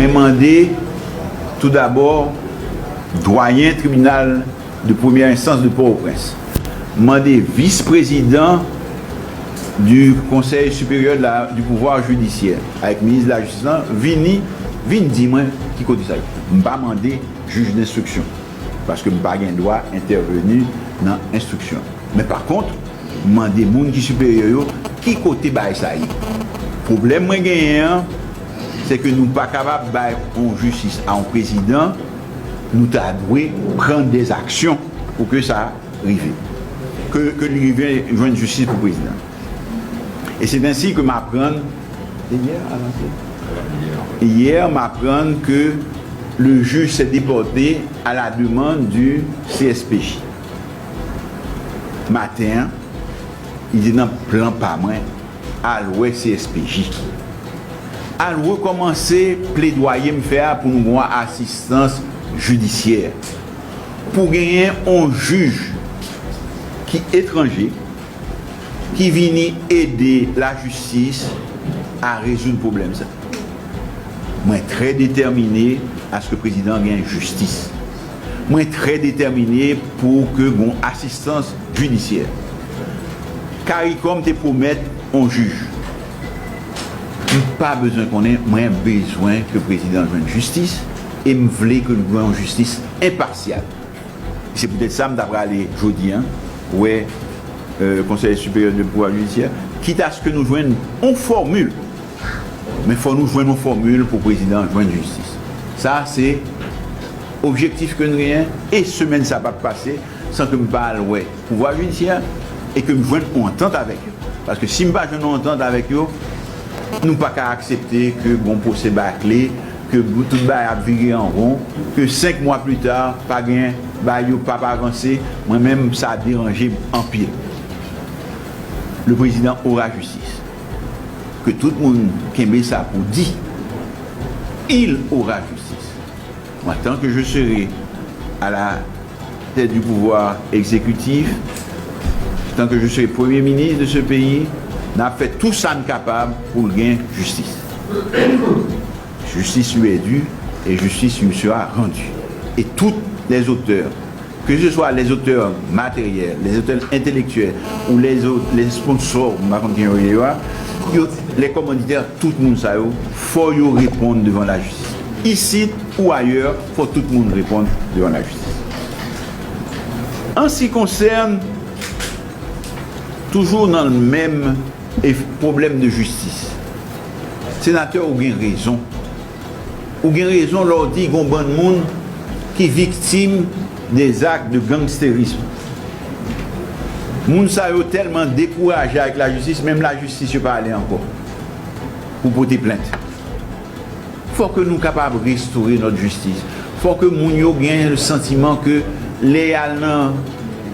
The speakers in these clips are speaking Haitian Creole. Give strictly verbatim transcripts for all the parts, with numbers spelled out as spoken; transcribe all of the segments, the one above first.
Mwen mande, tou dabò, dwayen tribinal de premyè enstans de Pòtoprens, mande vis prezidan du Conseil supérieur de la, du pouvoir judiciaire, avèk minis lajistis lan, vini, vin di mwen ki kote sa ye. M pa mande jij denstriksyon, paske m pa gen dwa entèveni nan enstriksyon. Men pa kont, mande moun ki siperyè yo ki kote bagay sa ye. Pwoblèm mwen genyen an, se ke nou pa kapab bay yon jistis a yon prezidan, nou ta dwe pran dèzaksyon pou ke sa rive. Ke, ke li rive jwenn jistis pou prezidan. E se ensi ke m aprann, se yè, avanse. Hier, m aprann ke le juge s'est déporté à la demande du C S P J. Maten an, li te nan plan pa mwen, al wè C S P J. Al rekòmanse pledwaye m fè a pou nou gen asistans jidisyè. Pou genyen yon jij ki etranje, ki vini ede lajistis a rezoud pwoblèm sa. Mwen trè detèmine aske prezidan gen jistis. Mwen trè detèmine pou ke gon asistans jidisyè. Caricom te pwomèt yon jij. M pa bezwen konnen, mwen bezwen ke prezidan jwenn jistis e m vle ke l jwenn yon jistis enpasyal. Se poutèt sa m ta prale jodi a wè, euh, Conseil supérieur de pouvoir judiciaire, kit aske nou jwenn yon fòmil. Men fò nou jwenn yon fòmil pou prezidan jwenn jistis. Sa se objektif ke n genyen, e semèn sa p ap pase san ke m pa al wè pouvwa jidisyè e ke m jwenn yon antant avèk yo. Paske si m pa jwenn yon antant avèk yo, nou pa ka aksepte ke gon pwosè bakle, ke tout bagay ap vire an won, ke senk mwa pli ta, pa gen bagay yo p ap avanse. Mwen menm, sa deranje m anpil. Le président aura justice. Ke tout moun kenbe sa pou di. Il aura justice. Moi, tant que je serai à la tête du pouvoir exécutif, tant que je serai Premier ministre de ce pays, n ap fè tout sa n kapab pou l gen jistis. Justice lui est due et justice lui sera rendue. Et tous les auteurs, que ce soit les auteurs matériels, les auteurs intellectuels ou les, au- les sponsors, m pa konn ki yo ye a, yo, les commanditaires, tout moun sa yo, fò yo reponn devan lajistis. Isit ou ayè, fò tout moun reponn devan lajistis. An se ki konsène, toujou nan menm e pwoblèm de jistis, senatè, ou gen rezon. Ou gen rezon lè w di gon bann moun ki viktim de zak de gangsterism. Moun sa yo tèlman dekouraje avèk lajistis, menm lajistis yo pa ale ankò pou pote plent. Fò ke nou kapab restore nòt jistis. Fò ke moun yo gen santiman ke lè y al nan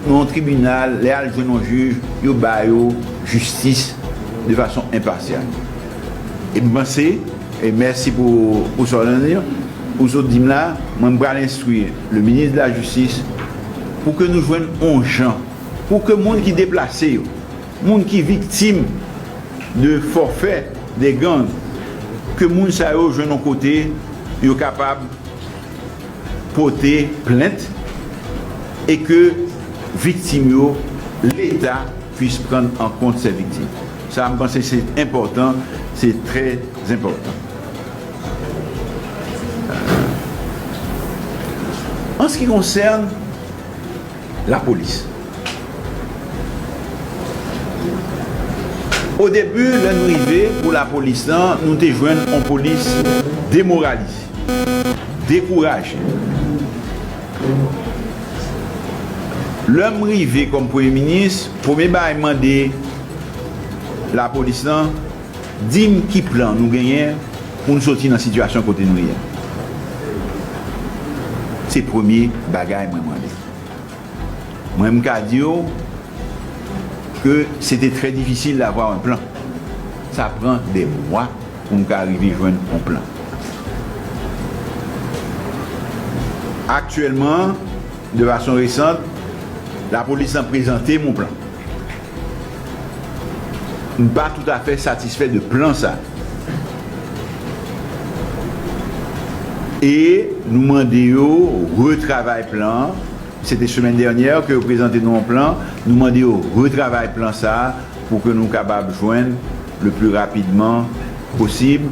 yon tribinal, lè y al jwenn yon jij, yo ba yo jistis de fason enpasyal. E m panse, e mèsi pou, pou sa w di m, pou sa w di m la, mwen m pral enstwi le ministre de la Justice pou ke nou jwenn yon jan, pou ke moun ki deplase yo, moun ki viktim de fòfè de gang, ke moun sa yo jwenn yon kote yo kapab pote plent e ke viktim yo, Leta puisse prendre en compte ces victimes. Sa, m panse se enpòtan, se trè enpòtan. An se ki konsène lapolis. O debi, lè n rive pou lapolis lan, nou te jwenn yon polis demoralize, dekouraje. Lè m rive kòm premye minis, premye bagay m mande lapolis lan, di m ki plan nou genyen pou n soti nan sitiyasyon kote nou ye a. Se premye bagay mwen mande. Mwen, m ka di w ke se te trè difisil d'avoir un plan. Sa pran dè mwa pou m ka rive jwenn yon plan. Aktyèlman, de fason resant, lapolis lan prezante m yon plan. M pa toutafè satisfè de plan sa. E nou mande yo retravay plan an. Se te semèn dènyè ke yo prezante nou yon plan. Nou mande yo retravay plan sa a pou ke nou kapab jwenn le plus rapidement possible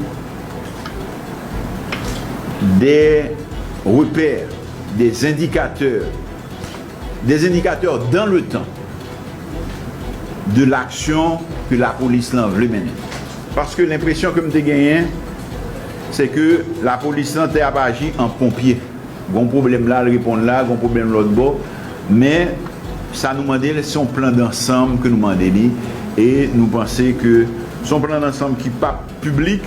des repères, des indicateurs, des indicateurs dans le temps de l'action que la police lan vle mennen. Paske lenpresyon ke m te genyen, se ke lapolis lan te ap aji an ponpye. Gon pwoblèm la, l reponn la, gon pwoblèm lòt bò. Men, sa nou mande l, se yon plan d'ensemble ke nou mande li. E nou panse ke se yon plan d'ensemble ki p ap piblik,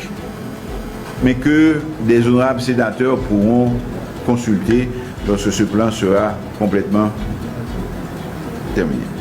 mais que des honorables sénateurs pourront consulter lorsque ce plan sera complètement terminé.